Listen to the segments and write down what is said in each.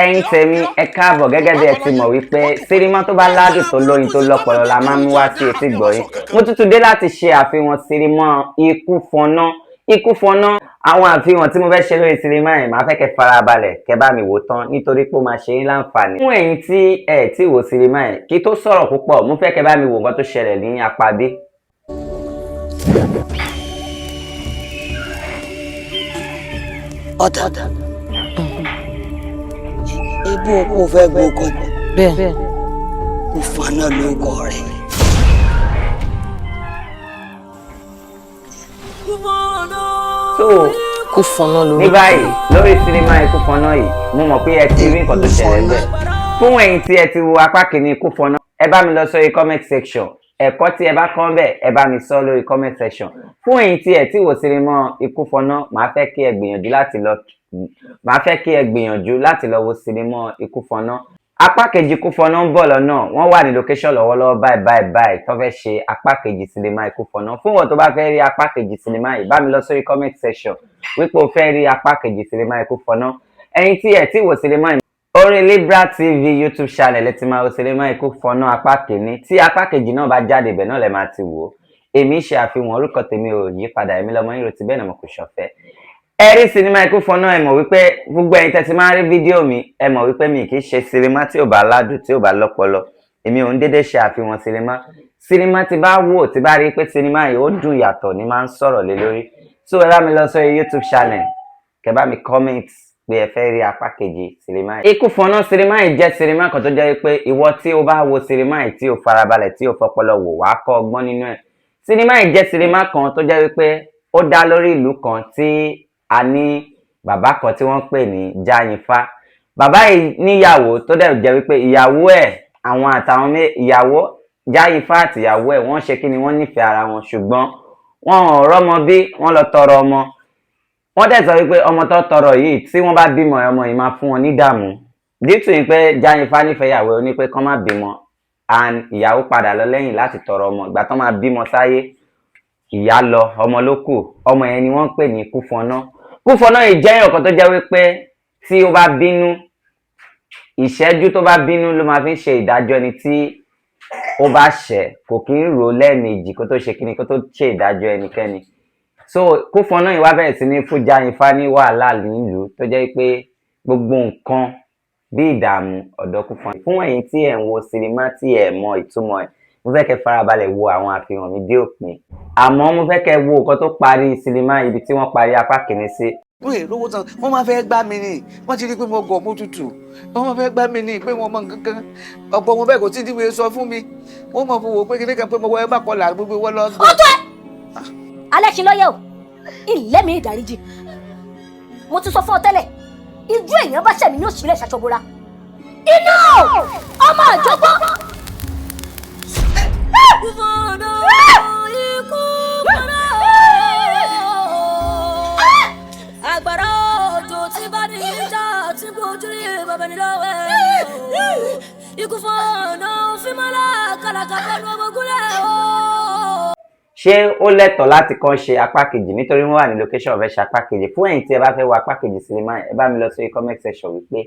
Ẹ̀yin tèmi, ẹ káàbọ̀. Gẹ́gẹ́ bí ẹ ti mọ̀ wípé sinimá tó bá ládùn, tó lóyin, tó lọ́pọlọ la máa ń mú wá sí etí gbọ̀yìn. Mo tuntun dé láti ṣe àfihàn sinimá Ikú Fọná. Ikú Fọná, àwọn àfihàn tí mo fẹ́ ṣe lórí sinimá yẹn, màá fẹ́ kẹ́ farabalẹ̀ kẹ́ bá mi wò tán, nítorí pé ó máa ṣe yín láǹfààní. Fún ẹ̀yin tí ẹ tí wò sinimá yẹn, kí tó sọ̀rọ̀ púpọ̀, mo fẹ́ kẹ́ bá mi wò nǹkan tó ṣẹlẹ̀ ní apá bí. Ọ̀tá ibú kò fẹ́ gbókò. Bẹ́ẹ̀. Kò fana lóko rẹ̀. So Kú Fọná lórí. Ní báyìí, lórí sinimá Ikú Fọná yìí, mo mọ̀ pé ẹ ti rí nǹkan tó ṣẹlẹ̀ bẹ́ẹ̀. Fún ẹ̀yin tí ẹ ti wo apá kìíní Ikú Fọná, ẹ bá mi lọ sórí comment section. Ẹ̀kọ́ tí ẹ bá kọ́ bẹ́ẹ̀, ẹ bá mi sọ lórí comment section. Fún ẹ̀yin tí ẹ ti wo sinimá Ikú Fọná, màá fẹ́ kí ẹ gbìyànjú láti lọ wo sinimá Ikú Fọná. Apá kejì Ikú Fọná ń bọ̀ lọ́nà. Wọ́n wà ní location lọ́wọ́lọ́wọ́ báyìí báyìí báyìí tó fẹ́ ṣe apá kejì sinimá Ikú Fọná. Fún wọn tó bá fẹ́ rí apá kejì sinimá yìí, bá mi lọ sórí comment section wípé o fẹ́ rí apá kejì sinimá Ikú Fọná. Ẹ̀yin tí ẹ ti wo sinimá yìí, orí Libra TV YouTube channel ẹ ti máa wo sinimá Ikú Fọná apá kìíní. Tí apá kejì náà bá jáde, ibẹ̀ náà lẹ máa ti wò ó. Èmi ṣe àfihàn, orúkọ tèmi ò yí padà, èmi lọmọ yín Rotí, bẹ́ẹ̀ náà mo kò ṣọ̀fẹ́. Ẹ rí sinimá Ikú Fọná, ẹ mọ̀ wípé gbogbo ẹ̀yin tẹ́ ti máa ń rí fídíò mi, ẹ mọ̀ wípé mi kì í ṣe sinimá tí ò bá ládùn, tí ò bá lọ́pọlọ. Èmi ò ń dédé ṣe àfihàn sinimá. Sinimá tí bá wò, tí bá rí pé sinimá yìí ó dùn yàtọ̀ ni máa ń sọ̀rọ̀ lé lórí. So ẹ bá mi lọ sórí YouTube channel, kẹ́ bá mi comment pé ẹ fẹ́ rí apá kejì sinimá yìí. Ikú Fọná sinimá yìí jẹ́ sinimá kan tó jẹ́ pé ìwọ tí o bá wo sinimá yìí, tí o farabalẹ̀, tí o fọpọlọ wò, wàá kọ́ ọgbọ́n nínú ẹ̀. Sinimá yìí jẹ́ sinimá kan tó jẹ́ wípé ó dá lórí ìlú kan tí a ní bàbá kan tí wọ́n ń pè ní Jáyínfá. Bàbá yìí níyàwó tó dẹ̀ jẹ́ wípé ìyàwó ẹ̀, àwọn àtàwọn ìyàwó Jáyínfá àti ìyàwó ẹ̀, wọ́n ṣe kí ni, wọ́n nífẹ̀ẹ́ ara wọn, ṣùgbọ́n wọn ò rọ́mọ bí. Wọ́n lọ tọrọ ọmọ, wọ́n dẹ̀ sọ wípé ọmọ tó tọrọ yìí, tí wọ́n bá bímọ, ọmọ yìí máa fún wọn ní dààmú. Due to pé Jáyínfá nífẹ̀ẹ́ ìyàwó ẹ̀, ó ní pé kán má bímọ, and ìyàwó padà lọ lẹ́yìn láti tọrọ ọmọ. Ìgbà tán máa bímọ sáyé, ìyá lọ, ọmọ ló kù. Ọmọ yẹn ni wọ́n ń pè ní Kúfọná. Kúfọná yìí jẹ́ ọ̀kan tó jẹ́ wípé tí ó bá bínú, ìṣẹ́jú tó bá bínú ló máa fi ń ṣe ìdájọ́ ẹni tí ó bá ṣẹ̀. Kò kí ń rò ó lẹ́ẹ̀mejì kó tó ṣe kíni, kó tó ṣe ìdájọ́ ẹnikẹ́ni. So Kúfọná yìí wá bẹ̀rẹ̀ sí ní fún Jáyínfá ní wàhálà nílùú, tó jẹ́ pé gbogbo nǹkan bí ìdààmú ọ̀dọ̀ Kúfọná. Fún ẹ̀yin tí ẹ̀ ń wo sinimá tí ẹ̀ mọ ìtumọ̀ ẹ̀, mo fẹ́ kẹ́ farabalẹ̀ wo àwọn àfihàn mi dé òpin. Àmọ́ mo fẹ́ kẹ́ wo nǹkan tó parí sinimá, ibi tí wọ́n parí apá kìíní sí. Wọ́n èrò owó tán, wọ́n máa fẹ́ gbá mi ni. Wọ́n ti rí pé mo gọ̀, mo tutù, wọ́n máa fẹ́ gbá mi ni pé wọ́n mọ nǹkan kan. Ọ̀pọ̀ wọn bẹ́ẹ̀ kò tí ì díwèé sọ fún mi. Wọ́n mọ̀ fún wo pé kíní kan pé mo wọ ẹ bá kọlà gbogbo wọn lọ. Ó tó ẹ alẹ́ ṣe lọ́yẹ̀ o, ilé mi ìdáríjì. Mo ti sọ fún ọ tẹ́lẹ̀, ijú èèyàn bá ṣẹ̀mí ní òṣìlẹ̀ ṣàṣọbora iná ọmọ àjọgbọ́n. Ikú Fọná, ikú fọná, agbára òjò tí bá ní ìjà tí bójú rí bàbá ní lọ́wọ́ ẹ̀. Ikú Fọná fímọ́lá kàlàkà pẹ̀lú ọmọ gúnlẹ̀ o. Ṣé ó lẹ́tọ̀ọ́ láti kàn ṣe apá kejì? Nítorí wọ́n wà ní location, fẹ́ ṣe apá kejì. Fún ẹ̀yin tí ẹ bá fẹ́ wo apá kejì sinimá, ẹ bá mi lọ sórí comment section wípé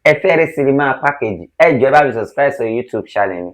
ẹ fẹ́ rí sinimá apá kejì. Ẹ jọ̀ọ́, ẹ bá mi subscribe sórí YouTube channel mi.